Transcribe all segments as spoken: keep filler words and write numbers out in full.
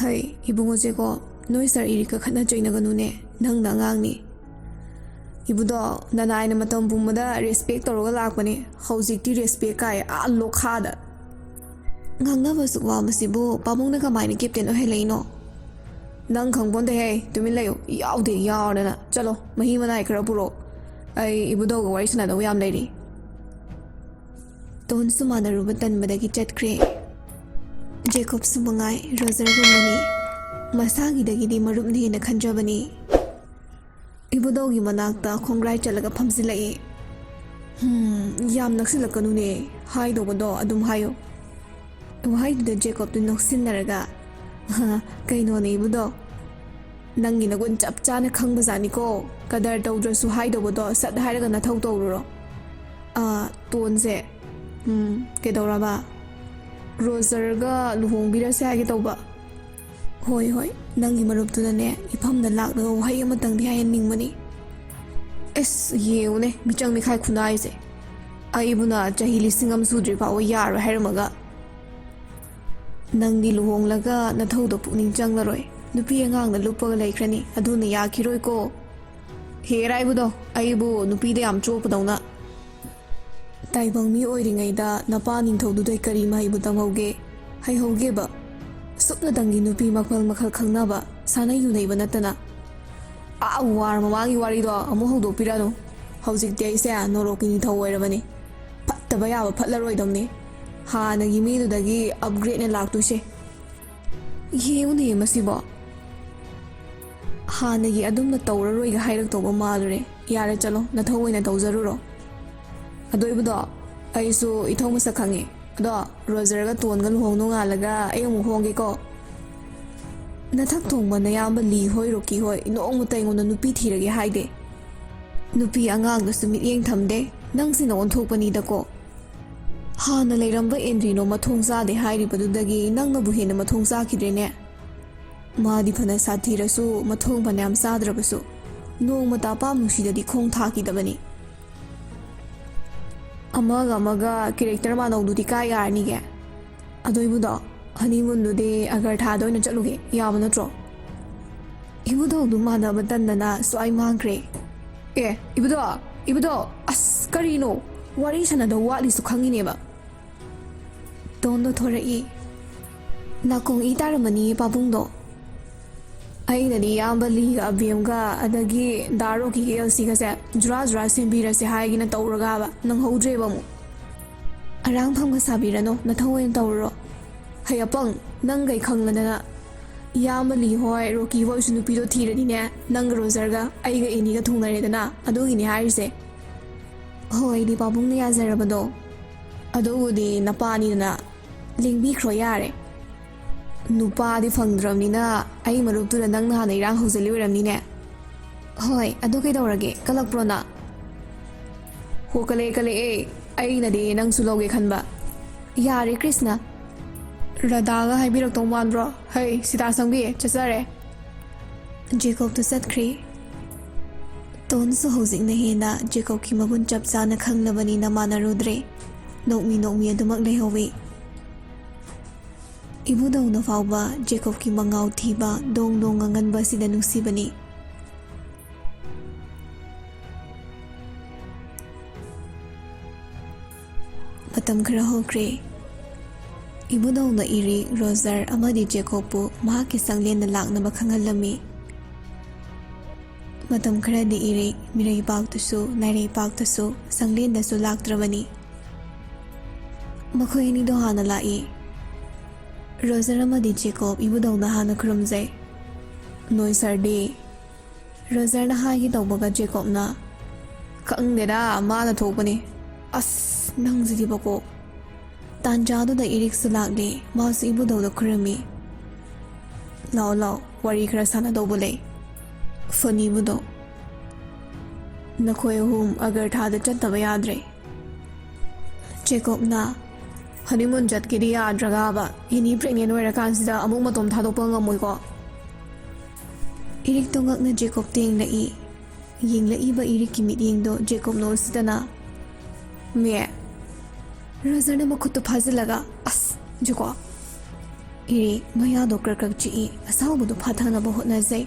ꯍꯩ, ꯏꯕꯨꯡꯉꯣꯁꯦꯀꯣ, ꯅꯣꯏ ꯁꯥꯔ ꯏꯔꯤꯛꯀ ꯈꯠꯅ ꯆꯩꯅꯒꯅꯨꯅꯦ, ꯅꯪꯅ ꯑꯉꯥꯡꯅꯤ꯫ ꯏꯕꯨꯗꯣ, ꯅꯅꯥꯏꯅ ꯃꯇꯝ ꯄꯨꯝꯕꯗ ꯔꯦꯁꯄꯦꯛ ꯇꯧꯔꯒ ꯂꯥꯛꯄꯅꯦ, ꯍꯧꯖꯤꯛꯇꯤ ꯔꯦꯁꯄꯦꯛ ꯀꯥꯏ ꯑꯥ ꯂꯣꯈꯥꯗ꯫ ꯉꯥꯡꯅꯕ ꯑꯁꯨꯛ ꯋꯥꯕꯁꯤꯕꯨ ꯄꯥꯕꯨꯡꯅ ꯀꯃꯥꯏꯅ ꯀꯦꯞꯇꯦꯟ ꯑꯣꯏꯍꯜꯂꯛꯏꯅꯣ? ꯅꯪ ꯈꯪꯄꯣꯟꯇꯦꯍꯦ, ꯇꯨꯃꯤꯟ ꯂꯩꯌꯨ, ꯌꯥꯎꯗꯦ ꯌꯥꯎꯔꯗꯅ꯫ ꯆꯠꯂꯣ, ꯃꯍꯤ ꯃꯅꯥꯏ ꯈꯔ ꯄꯨꯔꯛꯑꯣ, ꯑꯩ ꯏꯕꯨꯗꯧꯒ ꯋꯥꯔꯤ ꯁꯥꯟꯅꯗꯧ ꯌꯥꯝ ꯂꯩꯔꯤ꯫ ꯇꯣꯟꯁꯨ ꯃꯥꯟꯅꯔꯨꯕ ꯇꯟꯕꯗꯒꯤ ꯆꯠꯈ꯭ꯔꯦ꯫ ꯖꯦꯀꯣꯕꯁꯨ ꯃꯉꯥꯏ, ꯔꯣꯖꯔꯒꯨꯝꯕꯅꯤ꯫ ꯃꯁꯥꯒꯤꯗꯒꯤꯗꯤ ꯃꯔꯨꯞꯅ ꯍꯦꯟꯅ ꯈꯟꯖꯕꯅꯤ꯫ ꯏꯕꯨꯗꯧꯒꯤ ꯃꯅꯥꯛꯇ ꯈꯣꯡꯒ꯭ꯔꯥꯏ ꯆꯠꯂꯒ ꯐꯝꯖꯤꯜꯂꯛꯏ꯫ "ꯍꯨꯝ, ꯌꯥꯝ ꯅꯛꯁꯤꯜꯂꯛꯀꯅꯨꯅꯦ, ꯍꯥꯏꯗꯧꯕꯗꯣ ꯑꯗꯨꯝ ꯍꯥꯏꯌꯨ"꯫ ꯋꯥꯍꯩꯗꯨꯗ ꯖꯦꯀꯣꯕꯇꯨ ꯅꯣꯛꯁꯤꯟꯅꯔꯒ, "ꯀꯩꯅꯣꯅꯦ ꯏꯕꯨꯗꯧ, ꯅꯪꯒꯤ ꯅꯒꯨꯟ ꯆꯞ ꯆꯥꯅ ꯈꯪꯕꯖꯥꯠꯅꯤꯀꯣ, ꯀꯗꯔ ꯇꯧꯗ꯭ꯔꯁꯨ ꯍꯥꯏꯗꯧꯕꯗꯣ ꯁꯠ ꯍꯥꯏꯔꯒ ꯅꯊꯧ ꯇꯧꯔꯨꯔꯣ"꯫ "ꯑꯥ, ꯇꯣꯟꯁꯦ"꯫ "ꯎꯝ, ꯀꯩꯗꯧꯔꯕ?" "ꯔꯣꯖꯔꯒ ꯂꯨꯍꯣꯡꯕꯤꯔꯁꯦ ꯍꯥꯏꯒꯦ ꯇꯧꯕ"꯫ "ꯍꯣꯏ, ꯍꯣꯏ, ꯅꯪꯒꯤ ꯃꯔꯨꯞꯇꯨꯅꯅꯦ, ꯏꯐꯝꯗ ꯂꯥꯛꯂꯒ ꯋꯥꯍꯩ ꯑꯃꯇꯪꯗꯤ ꯍꯥꯏꯍꯟꯅꯤꯡꯕꯅꯤ"꯫ ꯑꯁ, ꯌꯦꯡꯉꯨꯅꯦ, ꯃꯤꯆꯪ ꯃꯤꯈꯥꯏ ꯈꯨꯅꯥꯏꯁꯦ꯫ ꯑꯩꯕꯨꯅ ꯆꯍꯤ ꯂꯤꯁꯤꯡ ꯑꯃ ꯁꯨꯗ꯭ꯔꯤ ꯐꯥꯎꯕ ꯌꯥꯔꯣꯏ ꯍꯥꯏꯔꯝꯃꯒ꯫ "ꯅꯪꯗꯤ ꯂꯨꯍꯣꯡꯂꯒ ꯅꯊꯧꯗ ꯄꯨꯛꯅꯤꯡ ꯆꯪꯂꯔꯣꯏ, ꯅꯨꯄꯤ ꯑꯉꯥꯡꯅ ꯂꯨꯞꯄꯒ ꯂꯩꯈ꯭ꯔꯅꯤ, ꯑꯗꯨꯅ ꯌꯥꯈꯤꯔꯣꯏꯀꯣ"꯫ "ꯍꯦꯔꯥ ꯏꯕꯨꯗꯧ, ꯑꯩꯕꯨ ꯅꯨꯄꯤꯗ ꯌꯥꯝ ꯆꯣꯞꯄꯗꯧꯅ"꯫ "ꯇꯥꯏꯕꯪ ꯃꯤ ꯑꯣꯏꯔꯤꯉꯩꯗ ꯅꯄꯥ ꯅꯤꯡꯊꯧꯗꯨꯗꯩ ꯀꯔꯤ ꯃꯍꯩꯕꯨ ꯇꯝꯍꯧꯒꯦ? ꯍꯩꯍꯧꯒꯦꯕ? ꯁꯨꯞꯅꯇꯪꯒꯤ ꯅꯨꯄꯤ ꯃꯈꯜ ꯃꯈꯜ ꯈꯪꯅꯕ, ꯁꯥꯟꯅꯩ ꯌꯨꯅꯩꯕ ꯅꯠꯇꯅ"꯫ "ꯑꯥ, ꯋꯥꯔ ꯃꯃꯥꯒꯤ ꯋꯥꯔꯤꯗꯣ ꯑꯃꯨꯛ ꯍꯧꯗꯣꯛꯄꯤꯔꯅꯨ꯫ ꯍꯧꯖꯤꯛꯇꯤ ꯑꯩꯁꯦ ꯅꯣꯔꯣꯛꯀꯤ ꯅꯤꯡꯊꯧ ꯑꯣꯏꯔꯕꯅꯤ꯫ ꯐꯠꯇꯕ ꯌꯥꯕ ꯐꯠꯂꯔꯣꯏꯗꯝꯅꯤ꯫ ꯍꯥꯟꯅꯒꯤ ꯃꯤꯗꯨꯗꯒꯤ ꯑꯞꯒ꯭ꯔꯦꯗꯅꯦ ꯂꯥꯛꯇꯣꯏꯁꯦ"꯫ "ꯌꯦꯡꯉꯨꯅꯦ ꯃꯁꯤꯕꯣ꯫ ꯍꯥꯟꯅꯒꯤ ꯑꯗꯨꯝꯅ ꯇꯧꯔꯔꯣꯏꯒ ꯍꯥꯏꯔꯛꯇꯧꯕ ꯃꯥꯜꯂꯨꯔꯦ꯫ ꯌꯥꯔꯦ, ꯆꯠꯂꯣ, ꯅꯊꯧ ꯑꯣꯏꯅ ꯇꯧꯖꯔꯨꯔꯣ"꯫ "ꯑꯗꯣ ꯏꯕꯨꯗꯣ, ꯑꯩꯁꯨ ꯏꯊꯧ ꯃꯁꯛ ꯈꯪꯉꯦ꯫ ꯑꯗꯣ ꯔꯣꯖꯔꯒ ꯇꯣꯟꯒ ꯂꯨꯍꯣꯡ ꯅꯣꯡꯉꯥꯜꯂꯒ ꯑꯩ ꯑꯃꯨꯛ ꯍꯣꯡꯒꯦꯀꯣ"꯫ "ꯅꯊꯛ ꯊꯣꯡꯕ ꯅꯌꯥꯝꯕ ꯂꯤ ꯍꯣꯏ, ꯔꯣꯀꯤ ꯍꯣꯏ, ꯅꯣꯡꯃꯇ ꯑꯩꯉꯣꯟꯗ ꯅꯨꯄꯤ ꯊꯤꯔꯒꯦ ꯍꯥꯏꯗꯦ꯫ ꯅꯨꯄꯤ ꯑꯉꯥꯡꯗꯁꯨ ꯃꯤꯠꯌꯦꯡ ꯊꯝꯗꯦ꯫ ꯅꯪꯁꯤꯅ ꯑꯣꯟꯊꯣꯛꯄꯅꯤꯗꯀꯣ꯫ ꯍꯥꯟꯅ ꯂꯩꯔꯝꯕ ꯑꯦꯟꯗ꯭ꯔꯤꯅꯣ ꯃꯊꯣꯡ ꯆꯥꯗꯦ ꯍꯥꯏꯔꯤꯕꯗꯨꯗꯒꯤ ꯅꯪꯅꯕꯨ ꯍꯦꯟꯅ ꯃꯊꯣꯡ ꯆꯥꯈꯤꯗ꯭ꯔꯦꯅꯦ"꯫ "ꯃꯥꯗꯤ ꯐꯅ ꯁꯥꯊꯤꯔꯁꯨ, ꯃꯊꯣꯡ ꯐꯅꯌꯥꯝ ꯆꯥꯗ꯭ꯔꯕꯁꯨ, ꯅꯣꯡꯃꯇ ꯑꯄꯥꯝ ꯅꯨꯡꯁꯤꯗꯗꯤ ꯈꯣꯡ ꯊꯥꯈꯤꯗꯕꯅꯤ"꯫ ꯑꯃꯒ ꯑꯃꯒ ꯀꯦꯔꯦꯛꯇꯔ ꯃꯥꯟꯅꯧꯗꯨꯗꯤ ꯀꯥꯏ ꯌꯥꯔꯅꯤꯒꯦ? ꯑꯗꯣ ꯏꯕꯨꯗꯣ, ꯍꯅꯤꯃꯨꯟꯗꯨꯗꯤ ꯑꯒꯔꯊꯥꯗ ꯑꯣꯏꯅ ꯆꯠꯂꯨꯒꯦ, ꯌꯥꯕ ꯅꯠꯇ꯭ꯔꯣ? ꯏꯕꯨꯙꯧꯗꯨ ꯃꯥꯟꯅꯕ ꯇꯟꯗꯅ ꯁ꯭ꯋꯥꯏ ꯃꯥꯡꯈ꯭ꯔꯦ꯫ ꯑꯦ, ꯏꯕꯨꯙꯧ, ꯏꯕꯨꯙꯧ, ꯑꯁ, ꯀꯔꯤꯅꯣ? ꯋꯥꯔꯤ ꯁꯥꯟꯅꯗꯧ ꯋꯥꯠꯂꯤꯁꯨ ꯈꯪꯉꯤꯅꯦꯕ꯫ ꯇꯣꯟꯗꯣ ꯊꯣꯔꯛꯏ꯫ ꯅꯥꯀꯣꯡ ꯏ ꯇꯥꯔꯝꯃꯅꯤ ꯄꯥꯕꯨꯡꯗꯣ꯫ ꯑꯩꯅꯗꯤ ꯏꯌꯥꯝꯕ ꯂꯤꯒ ꯑꯕꯦꯝꯒ ꯑꯗꯒꯤ ꯗꯥ ꯔꯣꯀꯤꯒ ꯑꯦꯜꯁꯤꯒꯁꯦ ꯖꯨꯔꯥ ꯖꯨꯔꯥ ꯁꯦꯝꯕꯤꯔꯁꯦ ꯍꯥꯏꯒꯦꯅ ꯇꯧꯔꯒꯕ ꯅꯪꯍꯧꯗ꯭ꯔꯦꯕ ꯑꯃꯨꯛ꯫ ꯑꯔꯥꯡꯐꯝꯒ ꯁꯥꯕꯤꯔꯅꯣ, ꯅꯊꯧ ꯑꯣꯏꯅ ꯇꯧꯔꯨꯔꯣ꯫ ꯍꯩ ꯑꯄꯪ, ꯅꯪ ꯀꯩ ꯈꯪꯂꯗꯅ? ꯏꯌꯥꯝꯕ ꯂꯤ ꯍꯣꯏ, ꯔꯣꯀꯤ ꯍꯣꯏꯁꯨ ꯅꯨꯄꯤꯗꯣ ꯊꯤꯔꯗꯤꯅꯦ, ꯅꯪꯒ ꯔꯣꯖꯔꯒ ꯑꯩꯒ ꯑꯦꯅꯤꯒ ꯊꯨꯡꯅꯔꯦꯗꯅ, ꯑꯗꯨꯒꯤꯅꯤ ꯍꯥꯏꯔꯤꯁꯦ꯫ ꯍꯣꯏ, ꯗꯤ ꯄꯥꯕꯨꯡꯅ ꯌꯥꯖꯔꯕꯗꯣ꯫ ꯑꯗꯨꯕꯨꯗꯤ ꯅꯄꯥꯅꯤꯗꯅ, ꯂꯦꯡꯕꯤꯈ꯭ꯔꯣ ꯌꯥꯔꯦ꯫ ꯅꯨꯄꯥꯗꯤ ꯐꯪꯗ꯭ꯔꯕꯅꯤꯅ ꯑꯩ ꯃꯔꯨꯞꯇꯨꯗ ꯅꯪꯅ ꯍꯥꯟꯅ ꯏꯔꯥꯡ ꯍꯧꯖꯤꯜꯂꯤ ꯑꯣꯏꯔꯝꯅꯤꯅꯦ꯫ ꯍꯣꯏ, ꯑꯗꯨ ꯀꯩꯗꯧꯔꯒꯦ? ꯀꯜꯂꯛꯄ꯭ꯔꯣ ꯅꯪ? ꯍꯣ, ꯀꯜꯂꯛꯑꯦ, ꯀꯜꯂꯛꯑꯦ꯫ ꯑꯩꯅꯗꯤ ꯅꯪꯁꯨ ꯂꯧꯒꯦ ꯈꯟꯕ꯫ ꯌꯥꯔꯦ ꯀ꯭ꯔꯤꯁꯅ꯫ ꯔꯥꯙꯥꯒ ꯍꯥꯏꯕꯤꯔꯛꯇꯧ ꯃꯥꯟꯕ꯭ꯔꯣ? ꯍꯩ, ꯁꯤꯇꯥ ꯁꯪꯕꯤ, ꯆꯠꯆꯔꯦ꯫ ꯖꯦꯀꯣꯕꯇꯨ ꯆꯠꯈ꯭ꯔꯦ꯫ ꯇꯣꯟꯁꯨ ꯍꯧꯖꯤꯛꯅ ꯍꯦꯟꯅ ꯖꯦꯀꯣꯕꯀꯤ ꯃꯒꯨꯟ ꯆꯞ ꯆꯥꯅ ꯈꯪꯂꯕꯅꯤꯅ ꯃꯥꯟꯅꯔꯨꯗ꯭ꯔꯦ꯫ ꯅꯣꯛꯃꯤ ꯅꯣꯛꯃꯤ ꯑꯗꯨꯃꯛ ꯂꯩꯍꯧꯋꯤ꯫ ꯏꯕꯨꯙꯧꯅ ꯐꯥꯎꯕ ꯖꯦꯀꯣꯕꯀꯤ ꯃꯉꯥꯎ ꯊꯤꯕ ꯗꯣꯡ ꯗꯣꯡ ꯉꯥꯡꯒꯟꯕ ꯑꯁꯤꯗ ꯅꯨꯡꯁꯤꯕꯅꯤ꯫ ꯃꯇꯝ ꯈꯔ ꯍꯧꯈ꯭ꯔꯦ꯫ ꯏꯕꯨꯙꯧꯅ ꯏꯔꯤꯛ, ꯔꯣꯖꯔ ꯑꯃꯗꯤ ꯖꯦꯀꯣꯕꯄꯨ ꯃꯍꯥꯛꯀꯤ ꯆꯪꯂꯦꯟꯗ ꯂꯥꯛꯅꯕ ꯈꯪꯍꯜꯂꯝꯃꯤ꯫ ꯃꯇꯝ ꯈꯔꯗꯤ ꯏꯔꯤꯛ ꯃꯤꯔꯩꯕꯥꯛꯇꯁꯨ, ꯂꯥꯏꯔꯩꯄꯥꯛꯇꯁꯨ, ꯆꯪꯂꯦꯟꯗꯁꯨ ꯂꯥꯛꯇ꯭ꯔꯕꯅꯤ꯫ ꯃꯈꯣꯏ ꯑꯅꯤꯗꯣ ꯍꯥꯟꯅ ꯂꯥꯛꯏ꯫ ꯔꯣꯖꯔ ꯑꯃꯗꯤ ꯖꯦꯀꯣꯕ ꯏꯕꯨꯙꯧꯅ ꯍꯥꯟꯅ ꯈꯨꯔꯨꯝꯖꯩ꯫ ꯅꯣꯏ ꯁꯥꯔꯗꯤ? ꯔꯣꯖꯔꯅ ꯍꯥꯏꯒꯦ ꯇꯧꯕꯒ ꯖꯦꯀꯣꯕꯅ, "ꯈꯪꯗꯦꯗ, ꯃꯥꯅ ꯊꯣꯛꯄꯅꯤ꯫ ꯑꯁ, ꯅꯪꯁꯤꯗꯤꯕꯀꯣ!" ꯇꯥꯟꯖꯥꯗꯨꯗ ꯏꯔꯤꯛꯁꯨ ꯂꯥꯛꯂꯦ꯫ ꯃꯥꯁꯨ ꯏꯕꯨꯙꯧꯗ ꯈꯨꯔꯨꯝꯃꯤ꯫ "ꯂꯥꯛꯑꯣ, ꯂꯥꯛꯑꯣ, ꯋꯥꯔꯤ ꯈꯔ ꯁꯥꯟꯅꯗꯧꯕ ꯂꯩ꯫ ꯐꯅꯤ ꯏꯕꯨꯙꯧ, ꯅꯈꯣꯏ ꯑꯍꯨꯝ ꯑꯒꯔꯊꯥꯗ ꯆꯠꯇꯕ ꯌꯥꯗ꯭ꯔꯦ꯫" ꯖꯦꯀꯣꯕꯅ, "ꯍꯅꯤꯃꯨꯟ ꯆꯠꯀꯦꯗꯤ ꯌꯥꯗ꯭ꯔꯒꯕ, ꯏꯅꯤ ꯄ꯭ꯔꯦꯒꯅꯦꯟ ꯑꯣꯏꯔꯀꯥꯟꯁꯤꯗ ꯑꯃꯨꯛ ꯃꯇꯣꯝ ꯊꯥꯗꯣꯛꯄ ꯉꯝꯃꯣꯏꯀꯣ?" ꯏꯔꯤꯛꯇꯣ ꯉꯛꯅ ꯖꯦꯀꯣꯕꯇ ꯌꯦꯡꯂꯛꯏ꯫ ꯌꯦꯡꯂꯛꯏꯕ ꯏꯔꯤꯛꯀꯤ ꯃꯤꯠꯌꯦꯡꯗꯣ ꯖꯦꯀꯣꯕꯅ ꯎꯁꯤꯠꯇꯅ, "ꯃꯦ꯫" ꯔꯣꯖꯔꯅ ꯃꯈꯨꯠꯇꯨ ꯐꯥꯖꯤꯜꯂꯒ, "ꯑꯁ, ꯖꯦꯀꯣꯕ, ꯏꯔꯤꯛ ꯃꯌꯥꯗꯣ ꯀ꯭ꯔꯛ ꯀ꯭ꯔꯛ ꯆꯤꯛꯏ꯫ ꯑꯁꯥꯎꯕꯗꯣ ꯐꯥꯊꯅꯕ ꯍꯣꯠꯅꯖꯩ꯫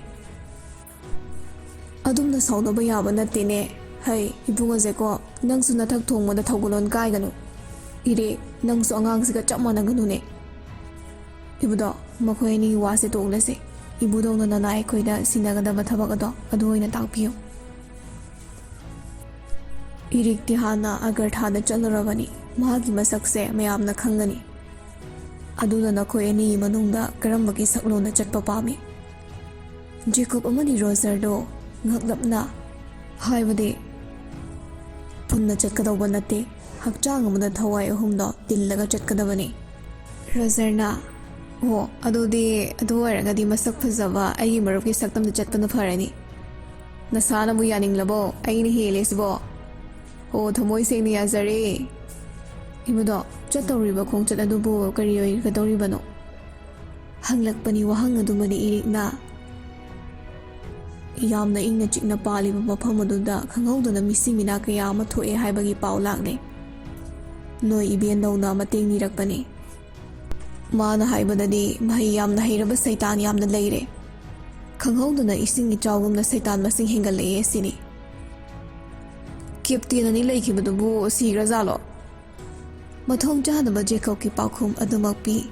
ꯑꯗꯨꯝꯅ ꯁꯥꯎꯅꯕ ꯌꯥꯕ ꯅꯠꯇꯦꯅꯦ꯫ ꯍꯩ, ꯏꯕꯨꯡꯉꯣꯁꯦꯀꯣ, ꯅꯪꯁꯨ ꯅꯊꯛ ꯊꯣꯡꯕꯗ ꯊꯧꯒꯜꯂꯣꯟ ꯀꯥꯏꯒꯅꯨ꯫ ꯏꯔꯤꯛ, ꯅꯪꯁꯨ ꯑꯉꯥꯡꯁꯤꯒ ꯆꯞ ꯃꯥꯟꯅꯒꯅꯨꯅꯦ꯫ ꯏꯕꯨꯗꯧ, ꯃꯈꯣꯏ ꯑꯅꯤꯒꯤ ꯋꯥꯁꯦ ꯇꯣꯛꯂꯁꯦ꯫ ꯏꯕꯨꯗꯧꯅ ꯅꯅꯥꯏ ꯑꯩꯈꯣꯏꯗ ꯁꯤꯟꯅꯒꯗꯕ ꯊꯕꯛ ꯑꯗꯣ ꯑꯗꯨ ꯑꯣꯏꯅ ꯇꯥꯛꯄꯤꯌꯨ꯫ ꯏꯔꯤꯛꯇꯤ ꯍꯥꯟꯅ ꯑꯒꯔꯊꯥꯗ ꯆꯠꯂꯨꯔꯕꯅꯤ꯫ ꯃꯍꯥꯛꯀꯤ ꯃꯁꯛꯁꯦ ꯃꯌꯥꯝꯅ ꯈꯪꯒꯅꯤ꯫ ꯑꯗꯨꯅ ꯅꯈꯣꯏ ꯑꯅꯤꯒꯤ ꯃꯅꯨꯡꯗ ꯀꯔꯝꯕꯒꯤ ꯁꯛꯂꯣꯟꯗ ꯆꯠꯄ ꯄꯥꯝꯃꯤ? ꯖꯦꯀꯣꯕ ꯑꯃꯗꯤ ꯔꯣꯖꯔꯗꯣ ꯉꯛꯂꯞꯅ, ꯍꯥꯏꯕꯗꯤ, ꯄꯨꯟꯅ ꯆꯠꯀꯗꯧꯕ ꯅꯠꯇꯦ꯫ ꯍꯛꯆꯥꯡ ꯑꯃꯗ ꯊꯋꯥꯏ ꯑꯍꯨꯝꯗꯣ ꯇꯤꯜꯂꯒ ꯆꯠꯀꯗꯕꯅꯤ꯫ ꯔꯣꯖꯔꯅ, ꯑꯣ, ꯑꯗꯨꯗꯤ, ꯑꯗꯨ ꯑꯣꯏꯔꯒꯗꯤ ꯃꯁꯛ ꯐꯖꯕ ꯑꯩꯒꯤ ꯃꯔꯨꯞꯀꯤ ꯁꯛꯇꯝꯗ ꯆꯠꯄꯅ ꯐꯔꯅꯤ꯫ ꯅꯁꯥꯅꯕꯨ ꯌꯥꯅꯤꯡꯂꯕꯣ? ꯑꯩꯅ ꯍꯦꯜꯂꯦ ꯁꯤꯕꯣ꯫ ꯑꯣ, ꯊꯃꯣꯏ ꯁꯦꯡꯅ ꯌꯥꯖꯔꯦ꯫ ꯏꯕꯨꯗꯣ, ꯆꯠꯇꯧꯔꯤꯕ ꯈꯣꯡꯆꯠ ꯑꯗꯨꯕꯨ ꯀꯔꯤ ꯑꯣꯏꯒꯗꯧꯔꯤꯕꯅꯣ? ꯍꯪꯂꯛꯄꯅꯤ ꯋꯥꯍꯪ ꯑꯗꯨꯃꯗꯤ ꯏꯔꯤꯛꯅ꯫ ꯌꯥꯝꯅ ꯏꯪꯅ ꯆꯤꯛꯅ ꯄꯥꯜꯂꯤꯕ ꯃꯐꯝ ꯑꯗꯨꯗ ꯈꯪꯍꯧꯗꯅ ꯃꯤꯁꯤ ꯃꯤꯅꯥ ꯀꯌꯥ ꯑꯃ ꯊꯣꯛꯑꯦ ꯍꯥꯏꯕꯒꯤ ꯄꯥꯎ ꯂꯥꯛꯂꯦ꯫ ꯅꯣꯏ ꯏꯕꯦꯟꯗꯧꯅ ꯃꯇꯦꯡ ꯅꯤꯔꯛꯄꯅꯤ꯫ ꯃꯥꯅ ꯍꯥꯏꯕꯗꯗꯤ ꯃꯍꯩ ꯌꯥꯝꯅ ꯍꯩꯔꯕ ꯁꯩꯇꯥꯟ ꯌꯥꯝꯅ ꯂꯩꯔꯦ꯫ ꯈꯪꯍꯧꯗꯅ ꯏꯁꯤꯡ ꯏꯆꯥꯎꯒꯨꯝꯅ ꯁꯩꯇꯥꯟ ꯃꯁꯤꯡ ꯍꯦꯟꯒꯠꯂꯛꯑꯦ ꯁꯤꯅꯤ꯫ ꯀꯦꯞꯇꯦꯟ ꯑꯅꯤ ꯂꯩꯈꯤꯕꯗꯨꯕꯨ ꯁꯤꯈ꯭ꯔꯖꯥꯠꯂꯣ? ꯃꯊꯣꯡ ꯆꯥꯗꯕ ꯖꯦꯀꯣꯕꯀꯤ ꯄꯥꯎꯈꯨꯝ ꯑꯗꯨꯃꯛ ꯄꯤ꯫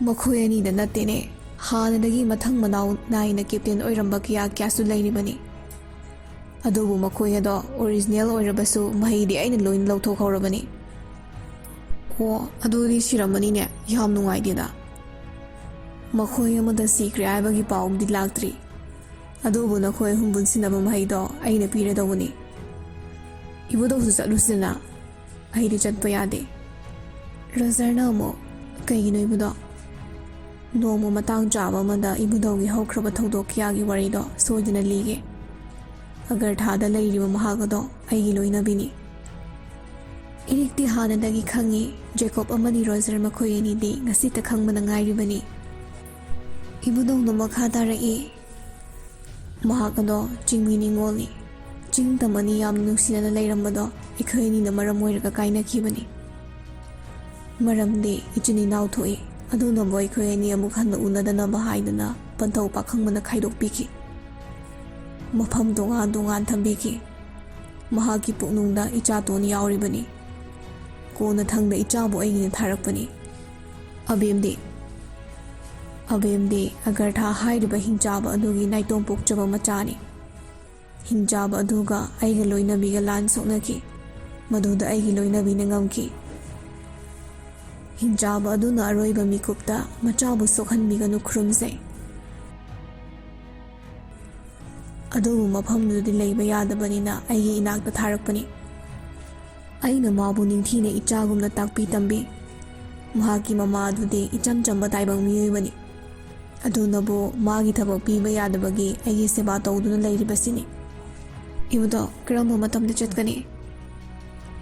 ꯃꯈꯣꯏ ꯑꯅꯤꯗ ꯅꯠꯇꯦꯅꯦ, ꯍꯥꯟꯅꯗꯒꯤ ꯃꯊꯪ ꯃꯅꯥꯎ ꯅꯥꯏꯅ ꯀꯦꯞꯇꯦꯟ ꯑꯣꯏꯔꯝꯕ ꯀꯌꯥ ꯀꯌꯥꯁꯨ ꯂꯩꯔꯤꯕꯅꯤ꯫ ꯑꯗꯨꯕꯨ ꯃꯈꯣꯏ ꯑꯗꯣ ꯑꯣꯔꯤꯖꯤꯅꯦꯜ ꯑꯣꯏꯔꯕꯁꯨ ꯃꯍꯩꯗꯤ ꯑꯩꯅ ꯂꯣꯏꯅ ꯂꯧꯊꯣꯛꯍꯧꯔꯕꯅꯤ꯫ ꯑꯣ, ꯑꯗꯨꯗꯤ ꯁꯤꯔꯝꯃꯅꯤꯅꯦ, ꯌꯥꯝ ꯅꯨꯡꯉꯥꯏꯇꯦꯗ꯫ ꯃꯈꯣꯏ ꯑꯃꯗ ꯁꯤꯈ꯭ꯔꯦ ꯍꯥꯏꯕꯒꯤ ꯄꯥꯎꯗꯤ ꯂꯥꯛꯇ꯭ꯔꯤ꯫ ꯑꯗꯨꯕꯨ ꯅꯈꯣꯏ ꯑꯍꯨꯝ ꯄꯨꯟꯁꯤꯟꯅꯕ ꯃꯍꯩꯗꯣ ꯑꯩꯅ ꯄꯤꯔꯗꯧꯕꯅꯤ꯫ ꯏꯕꯨꯗꯧꯁꯨ ꯆꯠꯂꯨꯁꯤꯗꯅ꯫ ꯑꯩꯗꯤ ꯆꯠꯄ ꯌꯥꯗꯦ꯫ ꯔꯣꯖꯔꯅ ꯑꯃꯨꯛ, ꯀꯩꯒꯤꯅꯣ ꯏꯕꯨꯗꯧ? ꯅꯣꯡꯃ ꯃꯇꯥꯡ ꯆꯥꯕ ꯑꯃꯗ ꯏꯕꯨꯗꯧꯒꯤ ꯍꯧꯈ꯭ꯔꯕ ꯊꯧꯗꯣꯛ ꯀꯌꯥꯒꯤ ꯋꯥꯔꯤꯗꯣ ꯁꯣꯏꯗꯅ ꯂꯤꯒꯦ꯫ ꯑꯒꯔꯊꯥꯗ ꯂꯩꯔꯤꯕ ꯃꯍꯥꯛ ꯑꯗꯣ ꯑꯩꯒꯤ ꯂꯣꯏꯅꯕꯤꯅꯤ꯫ ꯏꯔꯤꯛꯇꯤ ꯍꯥꯟꯅꯗꯒꯤ ꯈꯪꯉꯤ, ꯖꯦꯀꯣꯕ ꯑꯃꯗꯤ ꯔꯣꯖꯔ ꯃꯈꯣꯏ ꯑꯅꯤꯗꯤ ꯉꯁꯤꯇ ꯈꯪꯕꯅ ꯉꯥꯏꯔꯤꯕꯅꯤ꯫ ꯏꯕꯨꯗꯧꯅ ꯃꯈꯥ ꯇꯥꯔꯛꯏ, ꯃꯍꯥꯛ ꯑꯗꯣ ꯆꯤꯡꯃꯤ ꯅꯤꯉꯣꯜꯅꯤ꯫ ꯆꯤꯡ ꯇꯝ ꯑꯅꯤ ꯌꯥꯝꯅ ꯅꯨꯡꯁꯤꯅꯅ ꯂꯩꯔꯝꯕꯗꯣ ꯑꯩꯈꯣꯏ ꯑꯅꯤꯅ ꯃꯔꯝ ꯑꯣꯏꯔꯒ ꯀꯥꯏꯅꯈꯤꯕꯅꯤ꯫ ꯃꯔꯝꯗꯤ ꯏꯆꯤꯟ ꯏꯅꯥꯎ ꯊꯣꯛꯏ, ꯑꯗꯨꯅꯕꯨ ꯑꯩꯈꯣꯏ ꯑꯅꯤ ꯑꯃꯨꯛ ꯍꯟꯅ ꯎꯅꯗꯅꯕ ꯍꯥꯏꯗꯨꯅ ꯄꯟꯊꯧ ꯄꯥꯈꯪꯕꯅ ꯈꯥꯏꯗꯣꯛꯄꯤꯈꯤ꯫ ꯃꯐꯝ ꯇꯣꯉꯥꯟ ꯇꯣꯉꯥꯟ ꯊꯝꯕꯤꯈꯤ꯫ ꯃꯍꯥꯛꯀꯤ ꯄꯨꯛꯅꯨꯡꯗ ꯏꯆꯥꯇꯣꯟ ꯌꯥꯎꯔꯤꯕꯅꯤ꯫ ꯀꯣꯟꯅꯊꯪꯗ ꯏꯆꯥꯕꯨ ꯑꯩꯒꯤꯅ ꯊꯥꯔꯛꯄꯅꯤ꯫ ꯑꯕꯦꯝꯗꯤ ꯑꯕꯦꯝꯗꯤ ꯑꯒꯔꯊꯥ ꯍꯥꯏꯔꯤꯕ ꯍꯤꯡꯆꯥꯕ ꯑꯗꯨꯒꯤ ꯅꯥꯏꯇꯣꯝ ꯄꯣꯛꯆꯕ ꯃꯆꯥꯅꯤ꯫ ꯍꯤꯡꯆꯥꯕ ꯑꯗꯨꯒ ꯑꯩꯒ ꯂꯣꯏꯅꯕꯤꯒ ꯂꯥꯟ ꯁꯣꯛꯅꯈꯤ꯫ ꯃꯗꯨꯗ ꯑꯩꯒꯤ ꯂꯣꯏꯅꯕꯤꯅ ꯉꯝꯈꯤ꯫ ꯍꯤꯡꯆꯥꯕ ꯑꯗꯨꯅ ꯑꯔꯣꯏꯕ ꯃꯤꯀꯨꯞꯇ ꯃꯆꯥꯕꯨ ꯁꯣꯛꯍꯟꯕꯤꯒꯅꯨ ꯈꯨꯔꯨꯝꯖꯩ꯫ ꯑꯗꯨꯕꯨ ꯃꯐꯝꯗꯨꯗꯤ ꯂꯩꯕ ꯌꯥꯗꯕꯅꯤꯅ ꯑꯩꯒꯤ ꯏꯅꯥꯛꯇ ꯊꯥꯔꯛꯄꯅꯤ꯫ ꯑꯩꯅ ꯃꯥꯕꯨ ꯅꯤꯡꯊꯤꯅ ꯏꯆꯥꯒꯨꯝꯅ ꯇꯥꯛꯄꯤ ꯇꯝꯕꯤ꯫ ꯃꯍꯥꯛꯀꯤ ꯃꯃꯥ ꯑꯗꯨꯗꯤ ꯏꯆꯝ ꯆꯝꯕ ꯇꯥꯏꯕꯪ ꯃꯤꯑꯣꯏꯕꯅꯤ꯫ ꯑꯗꯨꯅꯕꯨ ꯃꯥꯒꯤ ꯊꯕꯛ ꯄꯤꯕ ꯌꯥꯗꯕꯒꯤ ꯑꯩꯒꯤ ꯁꯦꯕꯥ ꯇꯧꯗꯨꯅ ꯂꯩꯔꯤꯕꯁꯤꯅꯤ꯫ ꯏꯕꯨꯗꯣ, ꯀꯔꯝꯕ ꯃꯇꯝꯗ ꯆꯠꯀꯅꯤ?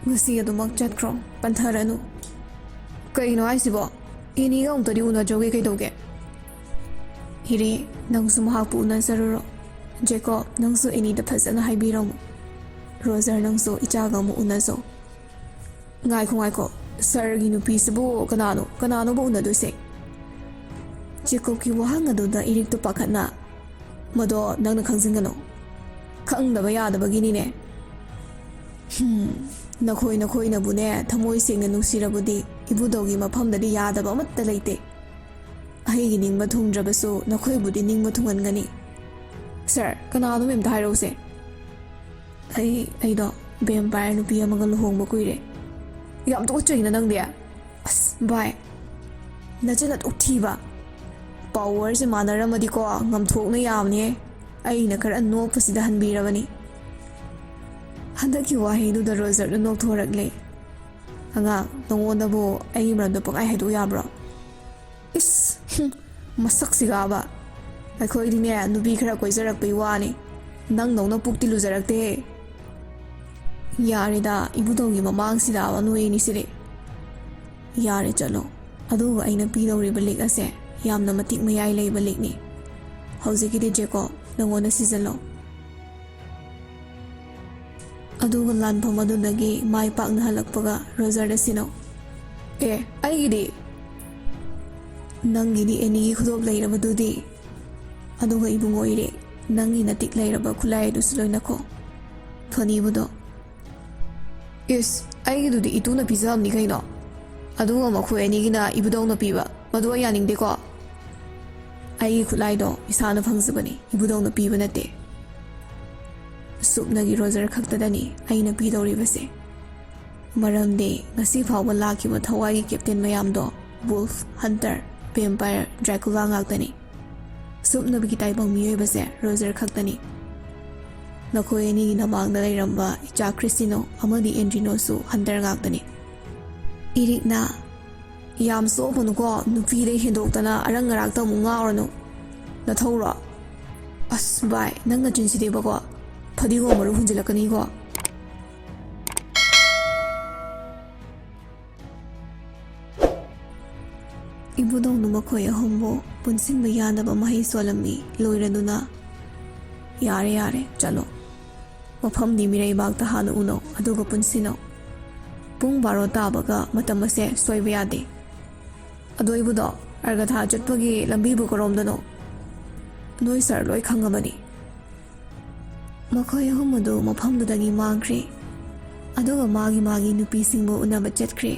ꯉꯁꯤ ꯑꯗꯨꯃꯛ ꯆꯠꯈ꯭ꯔꯣ, ꯄꯟꯊꯔꯅꯨ꯫ ꯀꯩꯅꯣ ꯍꯥꯏꯁꯤꯕꯣ? ꯑꯦꯅꯤꯒ ꯑꯃꯨꯛꯇꯗꯤ ꯎꯅꯖꯧꯒꯦ ꯀꯩꯗꯧꯒꯦ? ꯍꯤꯔꯤ, ꯅꯪꯁꯨ ꯃꯍꯥꯛꯄꯨ ꯎꯅꯖꯔꯨꯔꯣ꯫ ꯖꯦꯀꯣꯕ, ꯅꯪꯁꯨ ꯑꯦꯅꯤꯗ ꯐꯖꯅ ꯍꯥꯏꯕꯤꯔꯝꯃꯨ꯫ ꯔꯣꯖꯔ, ꯅꯪꯁꯨ ꯏꯆꯥꯒ ꯑꯃꯨꯛ ꯎꯅꯖꯧ꯫ ꯉꯥꯏꯈꯣ, ꯉꯥꯏꯈꯣ꯫ ꯁꯥꯔꯒꯤ ꯅꯨꯄꯤꯁꯤꯕꯨ ꯀꯅꯥꯅꯣ, ꯀꯅꯥꯅꯣꯕ ꯎꯅꯗꯣꯏꯁꯦ? ꯖꯦꯀꯣꯕꯀꯤ ꯋꯥꯍꯪ ꯑꯗꯨꯗ ꯏꯔꯤꯛꯇꯨ ꯄꯥꯈꯠꯅ, "ꯃꯗꯣ ꯅꯪꯅ ꯈꯪꯖꯤꯟꯒꯅꯨ꯫ ꯈꯪꯗꯕ ꯌꯥꯗꯕꯒꯤꯅꯤꯅꯦ꯫ ꯍꯝ, ꯅꯈꯣꯏ ꯅꯈꯣꯏꯅꯕꯨꯅꯦ ꯊꯃꯣꯏ ꯁꯦꯡꯅ ꯅꯨꯡꯁꯤꯔꯕꯗꯤ ꯏꯕꯨꯙꯧꯒꯤ ꯃꯐꯝꯗꯗꯤ ꯌꯥꯗꯕ ꯑꯃꯠꯇ ꯂꯩꯇꯦ꯫ ꯑꯩꯒꯤ ꯅꯤꯡꯕ ꯊꯨꯡꯗ꯭ꯔꯕꯁꯨ ꯅꯈꯣꯏꯕꯨꯗꯤ ꯅꯤꯡꯕ ꯊꯨꯡꯍꯟꯒꯅꯤ꯫ ꯁꯥꯔ, ꯀꯅꯥꯅꯣ ꯃꯦꯝꯗ ꯍꯥꯏꯔꯛꯎꯁꯦ?" "ꯑꯩ, ꯑꯩꯗꯣ ꯚꯦꯝꯄꯥꯌꯔ ꯅꯨꯄꯤ ꯑꯃꯒ ꯂꯨꯍꯣꯡꯕ ꯀꯨꯏꯔꯦ꯫" "ꯌꯥꯝ ꯇꯨꯀꯠꯆꯩꯅ ꯅꯪꯗꯤ꯫ ꯑꯁ, ꯚꯥꯏ, ꯅꯆꯤꯟ ꯑꯗꯨꯛ ꯊꯤꯕ꯫ ꯄꯥꯋꯔꯁꯦ ꯃꯥꯟꯅꯔꯝꯃꯗꯤꯀꯣ, ꯉꯝꯊꯣꯛꯅ ꯌꯥꯕꯅꯦ꯫ ꯑꯩꯅ ꯈꯔ ꯅꯣꯛꯄꯁꯤꯗ ꯍꯟꯕꯤꯔꯕꯅꯤ꯫" ꯍꯟꯗꯛꯀꯤ ꯋꯥꯍꯩꯗꯨꯗ ꯔꯣꯖꯔꯗ ꯅꯣꯛꯊꯣꯔꯛꯂꯦ꯫ "ꯑꯉꯥꯡ, ꯅꯉꯣꯟꯗꯕꯨ ꯑꯩꯒꯤ ꯃꯔꯝꯗ ꯄꯪꯍꯥꯏ ꯍꯥꯏꯗꯣꯛ ꯌꯥꯕ꯭ꯔꯣ?" "ꯏꯁ, ꯍꯨꯝ, ꯃꯁꯛꯁꯤꯒꯕ꯫ ꯑꯩꯈꯣꯏꯗꯤꯅꯦ, ꯅꯨꯄꯤ ꯈꯔ ꯀꯣꯏꯖꯔꯛꯄꯩ ꯋꯥꯅꯤ꯫ ꯅꯪꯗꯧꯅ ꯄꯨꯛꯇꯤ ꯂꯨꯖꯔꯛꯇꯦꯍꯦ꯫" "ꯌꯥꯔꯦꯗ, ꯏꯕꯨꯙꯧꯒꯤ ꯃꯃꯥꯡꯁꯤꯗꯕ ꯅꯣꯏ ꯑꯅꯤꯁꯤꯗꯤ꯫" "ꯌꯥꯔꯦ, ꯆꯠꯂꯣ꯫ ꯑꯗꯨꯒ ꯑꯩꯅ ꯄꯤꯗꯧꯔꯤꯕ ꯂꯤꯛ ꯑꯁꯦ ꯌꯥꯝꯅ ꯃꯇꯤꯛ ꯃꯌꯥꯏ ꯂꯩꯕ ꯂꯤꯛꯅꯤ꯫ ꯍꯧꯖꯤꯛꯀꯤꯗꯤ ꯖꯦꯀꯣꯕ, ꯅꯉꯣꯟꯗ ꯁꯤꯖꯜꯂꯣ꯫" ꯑꯗꯨꯒ ꯂꯥꯟꯐꯝ ꯑꯗꯨꯗꯒꯤ ꯃꯥꯏ ꯄꯥꯛꯅ ꯍꯜꯂꯛꯄꯒ ꯔꯣꯖꯔꯗ ꯁꯤꯅꯧ꯫ "ꯑꯦ, ꯑꯩꯒꯤꯗꯤ?" ꯅꯪꯒꯤꯗꯤ ꯑꯦꯅꯤꯒꯤ ꯈꯨꯗꯣꯞ ꯂꯩꯔꯕꯗꯨꯗꯤ꯫ ꯑꯗꯨꯒ ꯏꯕꯨꯡꯉꯣ ꯏꯔꯦ, ꯅꯪꯒꯤ ꯅꯇꯤꯛ ꯂꯩꯔꯕ ꯈꯨꯠꯂꯥꯏ ꯑꯗꯨꯁꯨ ꯂꯣꯏꯅꯈꯣ꯫ ꯐꯅꯤꯕꯨꯗꯣ꯫ ꯏꯁ, ꯑꯩꯒꯤꯗꯨꯗꯤ ꯏꯇꯨꯅ ꯄꯤꯖꯕꯅꯤ ꯀꯩꯅꯣ꯫ ꯑꯗꯨꯒ ꯃꯈꯣꯏ ꯑꯅꯤꯒꯤꯅ ꯏꯕꯨꯗꯧꯅ ꯄꯤꯕ, ꯃꯗꯨ ꯑꯩ ꯌꯥꯅꯤꯡꯗꯦꯀꯣ꯫ ꯑꯩꯒꯤ ꯈꯨꯠꯂꯥꯏꯗꯣ ꯏꯁꯥꯅ ꯐꯪꯖꯕꯅꯤ, ꯏꯕꯨꯗꯧꯅ ꯄꯤꯕ ꯅꯠꯇꯦ꯫ ꯁꯨꯞꯅꯒꯤ ꯔꯣꯖꯔ ꯈꯛꯇꯗꯅꯤ ꯑꯩꯅ ꯄꯤꯗꯧꯔꯤꯕꯁꯦ꯫ ꯃꯔꯝꯗꯤ ꯉꯁꯤ ꯐꯥꯎꯕ ꯂꯥꯛꯈꯤꯕ ꯊꯋꯥꯏꯒꯤ ꯀꯦꯞꯇꯦꯟ ꯃꯌꯥꯝꯗꯣ, ꯋꯨꯜꯐ, ꯍꯟꯇꯔ, ꯚꯦꯝꯄꯥꯌꯔ, ꯗ꯭ꯔꯥꯀꯨꯂꯥ ꯉꯥꯛꯇꯅꯤ꯫ ꯁꯨꯞꯅꯕꯒꯤ ꯇꯥꯏꯕꯪ ꯃꯤꯑꯣꯏꯕꯁꯦ ꯔꯣꯖꯔ ꯈꯛꯇꯅꯤ꯫ ꯅꯈꯣꯏ ꯑꯅꯤꯒꯤ ꯅꯃꯥꯡꯗ ꯂꯩꯔꯝꯕ ꯏꯆꯥ ꯈ꯭ꯔꯤꯁꯇꯤꯅꯣ ꯑꯃꯗꯤ ꯑꯦꯟꯗ꯭ꯔꯤꯅꯣꯁꯨ ꯍꯟꯇꯔ ꯉꯥꯛꯇꯅꯤ꯫ ꯏꯔꯤꯛꯅ, "ꯌꯥꯝ ꯆꯣꯞꯄꯅꯨꯀꯣ, ꯅꯨꯄꯤꯗꯩ ꯍꯦꯟꯗꯣꯛꯇꯅ ꯑꯔꯪ ꯑꯔꯥꯛꯇ ꯑꯃꯨꯛ ꯉꯥꯎꯔꯅꯨ꯫ ꯅꯊꯧꯔꯣ? ꯑꯁ ꯚꯥꯏ, ꯅꯪ ꯅꯆꯤꯟꯁꯤꯗꯤꯕꯀꯣ, ꯐꯗꯤꯒꯣꯝ ꯃꯔꯨ ꯍꯨꯟꯖꯤꯜꯂꯛꯀꯅꯤꯀꯣ꯫" ꯏꯕꯨꯗꯧꯅ ꯃꯈꯣꯏ ꯑꯍꯨꯝꯕꯨ ꯄꯨꯟꯁꯤꯟꯕ ꯌꯥꯅꯕ ꯃꯍꯩ ꯁꯣꯜꯂꯝꯃꯤ꯫ ꯂꯣꯏꯔꯗꯨꯅ, "ꯌꯥꯔꯦ, ꯌꯥꯔꯦ, ꯆꯠꯂꯣ꯫ ꯃꯐꯝꯗꯤ ꯃꯤꯔꯩꯕꯥꯛꯇ ꯍꯥꯟꯅ ꯎꯅꯧ, ꯑꯗꯨꯒ ꯄꯨꯟꯁꯤꯟꯅꯧ꯫ ꯄꯨꯡ ꯕꯥꯔꯣ ꯇꯥꯕꯒ ꯃꯇꯝ ꯑꯁꯦ ꯁꯣꯏꯕ ꯌꯥꯗꯦ꯫ ꯑꯗꯣ ꯏꯕꯨꯗꯧ, ꯑꯔꯒꯊꯥ ꯆꯠꯄꯒꯤ ꯂꯝꯕꯤꯕꯨ ꯀꯔꯣꯝꯗꯅꯣ? ꯅꯣꯏ ꯁꯥꯔ ꯂꯣꯏ ꯈꯪꯉꯕꯅꯤ꯫" ꯃꯈꯣꯏ ꯑꯍꯨꯝ ꯑꯗꯨ ꯃꯐꯝꯗꯨꯗꯒꯤ ꯃꯥꯡꯈ꯭ꯔꯦ, ꯑꯗꯨꯒ ꯃꯥꯒꯤ ꯃꯥꯒꯤ ꯅꯨꯄꯤꯁꯤꯡꯕꯨ ꯎꯅꯕ ꯆꯠꯈ꯭ꯔꯦ꯫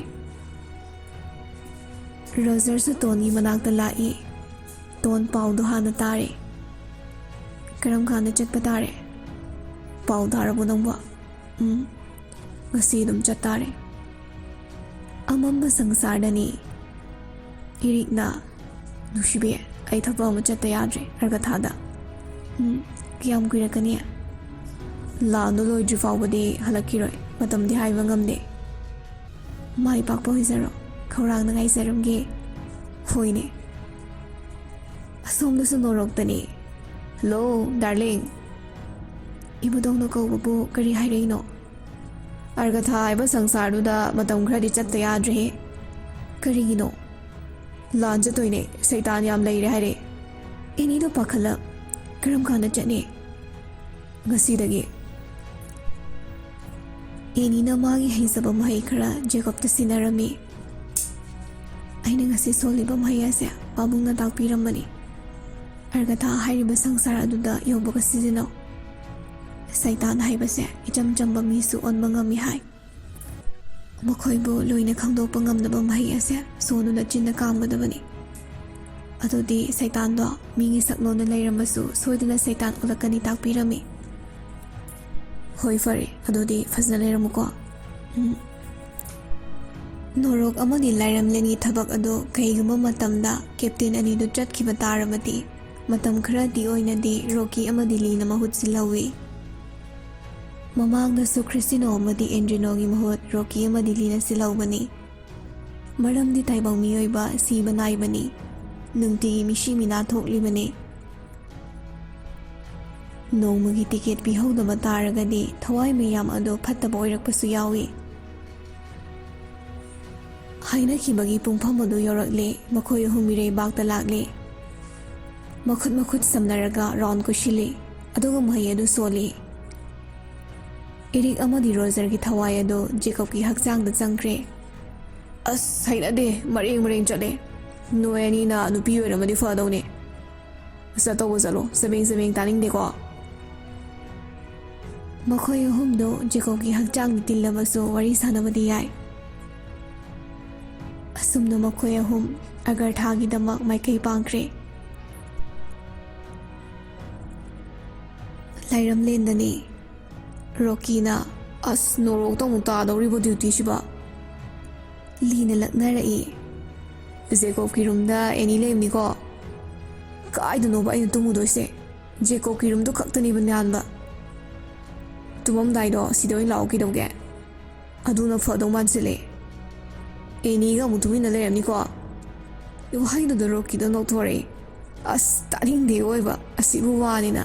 ꯔꯣꯖꯔꯁꯨ ꯇꯣꯟꯒꯤ ꯃꯅꯥꯛꯇ ꯂꯥꯛꯏ꯫ ꯇꯣꯟ, ꯄꯥꯎꯗꯣ ꯍꯥꯟꯅ ꯇꯥꯔꯦ꯫ "ꯀꯔꯝ ꯀꯥꯟꯗ ꯆꯠꯄ ꯇꯥꯔꯦ? ꯄꯥꯎ ꯇꯥꯔꯕꯣ ꯅꯪꯕꯣ?" "ꯎꯝ, ꯉꯁꯤ ꯑꯗꯨꯝ ꯆꯠꯇꯥꯔꯦ꯫" ꯑꯃꯝꯕ ꯁꯪꯁꯥꯔꯗꯅꯤ꯫ ꯏꯔꯤꯛꯅ, "ꯅꯨꯡꯁꯤꯕꯤ, ꯑꯩ ꯊꯕꯛ ꯑꯃ ꯆꯠꯇ ꯌꯥꯗ꯭ꯔꯦ ꯑꯔꯒꯊꯥꯗ꯫" "ꯎꯝ, ꯀꯌꯥꯝ ꯀꯨꯏꯔꯛꯀꯅꯤ?" "ꯂꯥꯟꯗꯣ ꯂꯣꯏꯗ꯭ꯔꯤ ꯐꯥꯎꯕꯗꯤ ꯍꯜꯂꯛꯈꯤꯔꯣꯏ, ꯃꯇꯝꯗꯤ ꯍꯥꯏꯕ ꯉꯝꯗꯦ꯫" "ꯃꯥꯏ ꯄꯥꯛꯄ ꯑꯣꯏꯖꯔꯣ, ꯈꯧꯔꯥꯡꯅ ꯉꯥꯏꯖꯔꯝꯒꯦ꯫" "ꯍꯣꯏꯅꯦ꯫" ꯑꯁꯣꯝꯗꯁꯨ ꯅꯣꯔꯣꯛꯇꯅꯤ꯫ "Hello, darling." ꯏꯕꯨꯗꯧꯅ ꯀꯧꯕꯕꯨ ꯀꯔꯤ ꯍꯥꯏꯔꯛꯏꯅꯣ? "ꯑꯔꯒꯊꯥ ꯍꯥꯏꯕ ꯁꯪꯁꯥꯔꯗꯨꯗ ꯃꯇꯝ ꯈꯔꯗꯤ ꯆꯠꯇ ꯌꯥꯗ꯭ꯔꯦꯍꯦ꯫" "ꯀꯔꯤꯒꯤꯅꯣ?" "ꯂꯥꯟ ꯆꯠꯇꯣꯏꯅꯦ, ꯁꯩꯇꯥꯟ ꯌꯥꯝ ꯂꯩꯔꯦ ꯍꯥꯏꯔꯦ꯫" "ꯑꯦꯅꯤꯗꯣ ꯄꯥꯈꯠꯂ, ꯀꯔꯝ ꯀꯥꯟꯗ ꯆꯠꯅꯤ?" "ꯉꯁꯤꯗꯒꯤ꯫" ꯑꯦꯅꯤꯅ ꯃꯥꯒꯤ ꯍꯩꯖꯕ ꯃꯍꯩ ꯈꯔ ꯖꯦꯀꯣꯕꯇ ꯁꯤꯟꯅꯔꯝꯃꯤ꯫ ꯑꯩꯅ ꯉꯁꯤ ꯁꯣꯜꯂꯤꯕ ꯃꯍꯩ ꯑꯁꯦ ꯄꯥꯕꯨꯡꯅ ꯇꯥꯛꯄꯤꯔꯝꯕꯅꯤ꯫ ꯑꯔꯒꯊꯥ ꯍꯥꯏꯔꯤꯕ ꯁꯪꯁꯥꯔ ꯑꯗꯨꯗ ꯌꯧꯕꯒ ꯁꯤꯖꯤꯟꯅꯧ꯫ ꯁꯩꯇꯥꯟ ꯍꯥꯏꯕꯁꯦ ꯏꯆꯝ ꯆꯝꯕ ꯃꯤꯁꯨ ꯑꯣꯟꯕ ꯉꯝꯃꯤ ꯍꯥꯏ꯫ ꯃꯈꯣꯏꯕꯨ ꯂꯣꯏꯅ ꯈꯪꯗꯣꯛꯄ ꯉꯝꯗꯕ ꯃꯍꯩ ꯑꯁꯦ ꯁꯣꯗꯨꯅ ꯆꯤꯟꯅ ꯀꯥꯝꯒꯗꯕꯅꯤ꯫ ꯑꯗꯨꯗꯤ ꯁꯩꯇꯥꯟꯗꯣ ꯃꯤꯒꯤ ꯁꯛꯂꯣꯟꯗ ꯂꯩꯔꯝꯃꯁꯨ ꯁꯣꯏꯗꯅ ꯁꯩꯇꯥꯟ ꯑꯣꯜꯂꯛꯀꯅꯤ ꯇꯥꯛꯄꯤꯔꯝꯃꯤ꯫ ꯍꯣꯏ, ꯐꯔꯦ, ꯑꯗꯨꯗꯤ ꯐꯖꯅ ꯂꯩꯔꯝꯃꯨꯀꯣ꯫ ꯎꯝ꯫ ꯅꯣꯔꯣꯛ ꯑꯃꯗꯤ ꯂꯥꯏꯔꯝꯂꯦꯟꯒꯤ ꯊꯕꯛ ꯑꯗꯨ ꯀꯩꯒꯨꯝꯕ ꯃꯇꯝꯗ ꯀꯦꯞꯇꯦꯟ ꯑꯅꯤꯗꯨ ꯆꯠꯈꯤꯕ ꯇꯥꯔꯕꯗꯤ, ꯃꯇꯝ ꯈꯔꯗꯤ ꯑꯣꯏꯅꯗꯤ ꯔꯣꯀꯤ ꯑꯃꯗꯤ ꯂꯤꯅ ꯃꯍꯨꯠ ꯁꯤꯜꯍꯧꯏ꯫ ꯃꯃꯥꯡꯗꯁꯨ ꯈ꯭ꯔꯤꯁꯇꯤꯅꯣ ꯑꯃꯗꯤ ꯑꯦꯟꯗ꯭ꯔꯤꯅꯣꯒꯤ ꯃꯍꯨꯠ ꯔꯣꯀꯤ ꯑꯃꯗꯤ ꯂꯤꯅ ꯁꯤꯜꯍꯧꯕꯅꯤ꯫ ꯃꯔꯝꯗꯤ ꯇꯥꯏꯕꯪ ꯃꯤꯑꯣꯏꯕ ꯁꯤꯕ ꯅꯥꯏꯕꯅꯤ, ꯅꯨꯡꯇꯤꯒꯤ ꯃꯤꯁꯤ ꯃꯤꯅꯥ ꯊꯣꯛꯂꯤꯕꯅꯤ꯫ ꯅꯣꯡꯃꯒꯤ ꯇꯤꯀꯦꯠ ꯄꯤꯍꯧꯗꯕ ꯇꯥꯔꯒꯗꯤ ꯊꯋꯥꯏ ꯃꯌꯥꯝ ꯑꯗꯨ ꯐꯠꯇꯕ ꯑꯣꯏꯔꯛꯄꯁꯨ ꯌꯥꯎꯏ꯫ ꯍꯥꯏꯅꯈꯤꯕꯒꯤ ꯄꯨꯡꯐꯝ ꯑꯗꯨ ꯌꯧꯔꯛꯂꯦ꯫ ꯃꯈꯣꯏ ꯑꯍꯨꯝ ꯃꯤꯔꯩꯕꯥꯛꯇ ꯂꯥꯛꯂꯦ꯫ ꯃꯈꯨꯠ ꯃꯈꯨꯠ ꯁꯝꯅꯔꯒ ꯔꯥꯎꯟ ꯀꯣꯏꯁꯤꯜꯂꯤ, ꯑꯗꯨꯒ ꯃꯍꯩ ꯑꯗꯨ ꯁꯣꯜꯂꯤ꯫ ꯏꯔꯤꯛ ꯑꯃꯗꯤ ꯔꯣꯖꯔꯒꯤ ꯊꯋꯥꯏ ꯑꯗꯨ ꯖꯦꯀꯣꯕꯀꯤ ꯍꯛꯆꯥꯡꯗ ꯆꯪꯈ꯭ꯔꯦ꯫ "ꯑꯁ, ꯍꯩꯅꯗꯦ, ꯃꯔꯦꯡ ꯃꯔꯦꯡ ꯆꯠꯂꯦ꯫ ꯅꯣꯏ ꯑꯅꯤꯅ ꯅꯨꯄꯤ ꯑꯣꯏꯔꯝꯃꯗꯤ ꯐꯗꯧꯅꯦ꯫ ꯆꯠꯇꯧꯕ ꯆꯠꯂꯣ, ꯆꯕꯦꯡ ꯆꯕꯦꯡ ꯇꯥꯅꯤꯡꯗꯦꯀꯣ꯫" ꯃꯈꯣꯏ ꯑꯍꯨꯝꯗꯨ ꯖꯦꯀꯣꯕꯀꯤ ꯍꯛꯆꯥꯡꯗ ꯇꯤꯜꯂꯕꯁꯨ ꯋꯥꯔꯤ ꯁꯥꯟꯅꯕꯗꯤ ꯌꯥꯏ꯫ ꯑꯁꯨꯝꯅ ꯃꯈꯣꯏ ꯑꯍꯨꯝ ꯑꯒꯔꯊꯥꯒꯤꯗꯃꯛ ꯃꯥꯏꯀꯩ ꯄꯥꯡꯈ꯭ꯔꯦ꯫ ꯂꯥꯏꯔꯝꯂꯦꯟꯗꯅꯤ꯫ ꯔꯣꯀꯤꯅ, "ꯑꯁ, ꯅꯣꯔꯣꯛꯇ ꯑꯃꯨꯛ ꯇꯥꯗꯧꯔꯤꯕꯣ ꯗ꯭ꯌꯨꯇꯤꯁꯤꯕ?" ꯂꯤꯅ ꯂꯛꯅꯔꯛꯏ꯫ "ꯖꯦꯀꯣꯕꯀꯤ ꯔꯨꯝꯗ ꯑꯦꯅꯤ ꯂꯩꯕꯅꯤꯀꯣ꯫ ꯀꯥꯏꯗꯅꯣꯕ ꯑꯩꯅ ꯇꯨꯝꯃꯨꯗꯣꯏꯁꯦ? ꯖꯦꯀꯣꯕꯀꯤ ꯔꯨꯝꯗꯣ ꯈꯛꯇꯅꯦꯕ ꯅꯥꯟꯕ꯫ ꯇꯨꯝꯃꯝꯗꯥꯏꯗꯣ ꯁꯤꯗ ꯑꯣꯏꯅ ꯂꯥꯛꯑꯣ ꯀꯩꯗꯧꯒꯦ? ꯑꯗꯨꯅ ꯐꯗꯧ ꯃꯥꯟꯁꯤꯜꯂꯦ꯫ ꯑꯦꯅꯤꯒ ꯑꯃꯨꯛ ꯇꯨꯃꯤꯟꯅ ꯂꯩꯔꯝꯅꯤꯀꯣ?" ꯋꯥꯍꯩꯗꯨꯗ ꯔꯣꯀꯤꯗꯣ ꯅꯣꯛꯊꯣꯔꯛꯏ꯫ "ꯑꯁ, ꯇꯥꯅꯤꯡꯗꯦ ꯑꯣꯏꯕ, ꯑꯁꯤꯕꯨ ꯋꯥꯅꯤꯅ꯫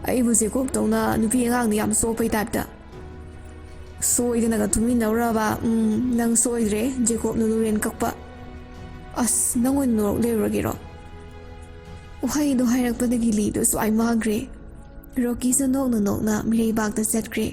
ꯑꯩꯕꯨ ꯖꯦꯀꯣꯕꯇꯧꯅ ꯅꯨꯄꯤ ꯑꯉꯥꯡꯗ ꯌꯥꯝ ꯆꯣꯞꯄꯩ ꯇꯥꯏꯞꯇ꯫ ꯁꯣꯏꯗꯅꯒ ꯇꯨꯃꯤꯟꯅꯧꯔꯕ? ꯎꯝ, ꯅꯪ ꯁꯣꯏꯗ꯭ꯔꯦ, ꯖꯦꯀꯣꯕꯅ ꯂꯨꯔꯦꯟ ꯀꯛꯄ꯫ ꯑꯁ, ꯅꯪ ꯑꯣꯏꯅ ꯅꯣꯔꯣꯛ ꯂꯩꯔꯨꯔꯒꯦꯔꯣ?" ꯋꯥꯍꯩꯗꯣ ꯍꯥꯏꯔꯛꯄꯗꯒꯤ ꯂꯤꯗꯣ ꯁ꯭ꯋꯥꯏ ꯃꯥꯡꯈ꯭ꯔꯦ꯫ ꯔꯣꯀꯤꯁꯨ ꯅꯣꯛꯅ ꯅꯣꯛꯅ ꯃꯤꯔꯩꯕꯥꯛꯇ ꯆꯠꯈ꯭ꯔꯦ꯫